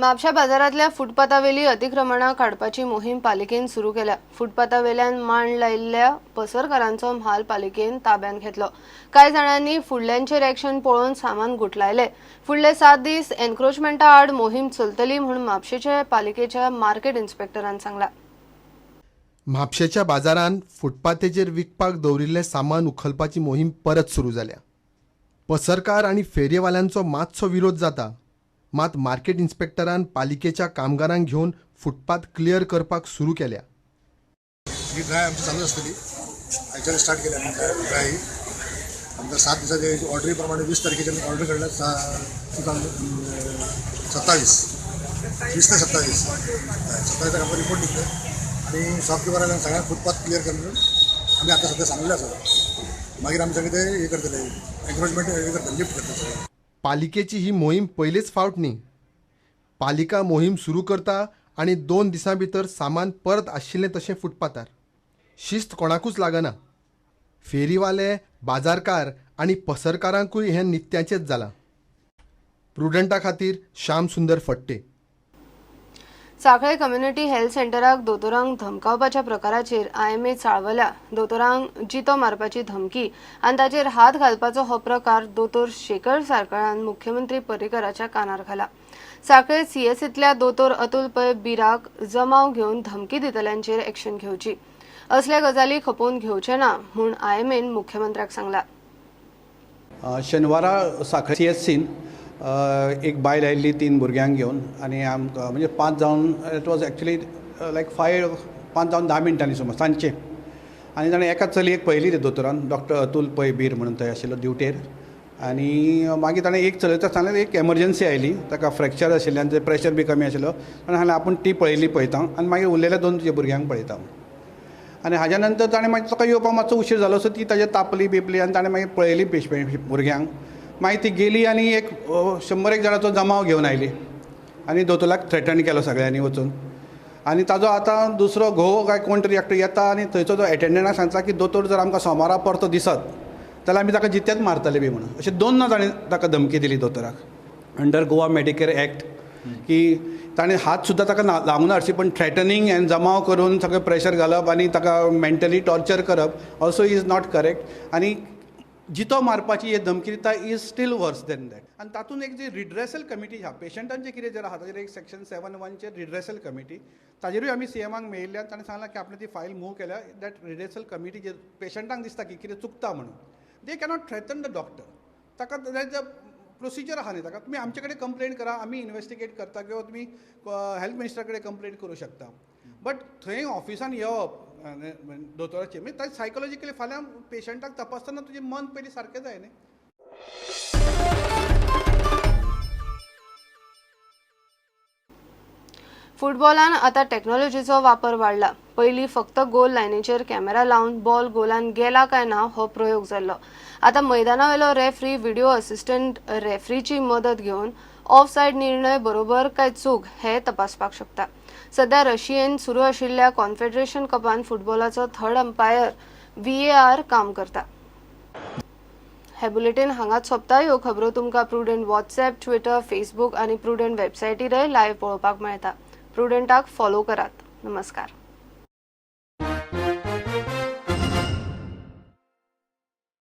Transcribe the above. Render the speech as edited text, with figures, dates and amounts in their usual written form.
म्हापशा बाजारांतल्या फुटपाथावेली अतिक्रमणां काडपाची मोहीम पालिकेन सुरू केल्या. फुटपाथावेल्यान मांड लायिल्ल्या पसरकारांचो म्हाल पालिकेन ताब्यांत घेतलो. कांय जाणांनी फुडल्यांचेर एक्शन पळोवन सामान गुटलायले. फुडले 7 दीस एन्क्रोचमेंटा आड मोहीम चलतली म्हूण म्हापशेच्या पालिकेच्या मार्केट इन्स्पेक्टरान सांगला. म्हापशेच्या बाजारांत फुटपाथेचेर विकपाक दवरिल्लें सामान उखलपाची मोहीम परत सुरू जाल्या. पसरकार आनी फेरयेवाल्यांचो मातसो विरोध जाता, मात मार्केट इन्स्पेक्टरान पालिकेच्या कामगारांक घेवन फुटपाथ क्लियर करपाक सुरू केल्या. ही ड्राय आमची चालू आसतली. आयच्यान स्टार्ट केल्या आमी ड्राय. आमकां 7 दिसाचे ऑर्डरी प्रमाणे 20 तारखेची आमी ऑर्डर काडल्या. 27 20 ते 27 27 आमकां रिपोर्ट दितले आनी शॉपकिपराक सगळ्यांक फुटपाथ क्लियर करून आमी आतां सद्या सांगलें आसा. मागीर आमी सगळें ते हे करतले, एन्क्रोचमेंट हे करतले, लिफ्ट करतले सगळें. पालिकेची ही मोहीम पयलीच फावट न्ही. पालिका मोहीम सुरू करता आनी 2 दिसां भितर सामान परत आशिल्लें तशें फुटपाथार. शिस्त कोणाकूच लागना. फेरीवाले, बाजारकार आनी पसरकारांकूय हें नित्याचेंच जालां. प्रुडंटा खातीर श्याम सुंदर फट्टे. साखळे कम्युनिटी हेल्थ सेंटराक दोतोरांक धमकावपाच्या प्रकाराचेर आयएमए चाळवल्या. दोतोरांक जितो मारपाची धमकी आनी ताचेर हात घालपाचो हो प्रकार दोतोर शेखर सारकळान मुख्यमंत्री पर्रीकराच्या कानार घाला. साखळे सीएससीतल्या दोतोर अतुल पै बिराक जमाव घेवन धमकी दितल्यांचेर एक्शन घेवची, असल्या गजाली खपोवन घेवचे ना म्हूण आयएमएन मुख्यमंत्र्याक सांगला. शेनवारा साखळे सीएससीन एक बायल आयिल्ली 3 भुरग्यांक घेवन आनी आमकां म्हणजे 5 जावन, it was actually like 5 जावन 10 मिनटांनी सुमार सांजचे. आनी ताणें एका चलयेक पळयली ते दोतोरान, डॉक्टर अतुल पै बीर म्हणून थंय आशिल्लो ड्युटेर. आनी मागीर ताणें एक चलयेक सांगलें, एक एमर्जन्सी आयली, ताका फ्रॅक्चर आशिल्लें आनी तें प्रेशर बी कमी आशिल्लो. ताणें सांगलें आपूण ती पळयली पळयता आनी मागीर उरलेल्या 2 तुज्या भुरग्यांक पळयता. आनी हाज्या नंतर ताणें मागीर ताका येवपाक मातसो उशीर जालो, सो ती ताजेर तापली बिपली आनी ताणें मागीर पळयली पेशंट भुरग्यांक. मागीर ती गेली आनी एक 100 जाणाचो जमाव घेवन आयली आनी दोतोराक थ्रेटन केलो सगळ्यांनी वचून. आनी ताजो आतां दुसरो घोव काय कोण तरी एकटो येता आनी थंयचो जो एटेंडंटाक सांगता की दोतोर जर आमकां सोमारा परतो दिसत जाल्यार आमी ताका जित्यात मारतले बी म्हणून. अशें 2 ताणें ताका धमकी दिली दोतोराक अंडर गोवा मेडिकेअर एक्ट की ताणें हात सुद्दां ताका लावंक ना हरशीं, पण थ्रेटनींग एन्ड जमाव करून सगळें प्रेशर घालप आनी ताका मेंटली टॉर्चर करप ऑल्सो is not correct. आनी जितो मारपाची ही धमकी दिता is still worse than that. आनी तातूंत एक जी रिड्रेसल कमिटी आहा पेशंटांचें कितें जर आहा ताजेर एक सेक्शन 7(1) रिड्रेसल कमिटी, ताजेरूय आमी सीएमाक मेळिल्ल्यान ताणें सांगलां की आपणें ती फायल मूव केल्या. That redressal committee जे पेशंटांक दिसता की कितें चुकता म्हणून, they cannot threaten the doctor. ताका प्रोसिजर आहा न्ही, ताका तुमी आमचे कडेन कंप्लेन करा, आमी इन्वेस्टिगेट करता किंवा तुमी हेल्थ मिनिस्टरा कडेन कंप्लेन करूं शकता. बट थंय ऑफिसान येवप दोतोराचें म्हणजे ताजें सायकोलॉजिकली फाल्यां पेशंटाक तपासतना तुजें मन पयलीं सारकें जाय न्ही. फुटबॉलान आतां टॅक्नॉलॉजीचो वापर वाडला. पयलीं फक्त गोल लायनीचेर कॅमेरा लावन बॉल गोलान गेला काय ना हो प्रयोग जाल्लो. आतां मैदानावेलो रेफ्री व्हिडिओ असिस्टंट रेफ्रीची मदत घेवन ऑफ सायड निर्णय बरोबर काय चूक हे तपासपाक शकता. सध्या रशियेन सुरू आशिल्ल्या कॉन्फेडरेशन कपान फुटबॉलाचो थर्ड अंपायर VAR काम करता. हे बुलेटीन हांगाच सोंपता. ह्यो खबरो तुमकां प्रुडंट व्हॉट्सएप, ट्विटर, फेसबूक आनी प्रुडंट वेबसायटीरय लायव्ह पळोवपाक मेळटा. प्रुडंटाक फॉलो करात. नमस्कार.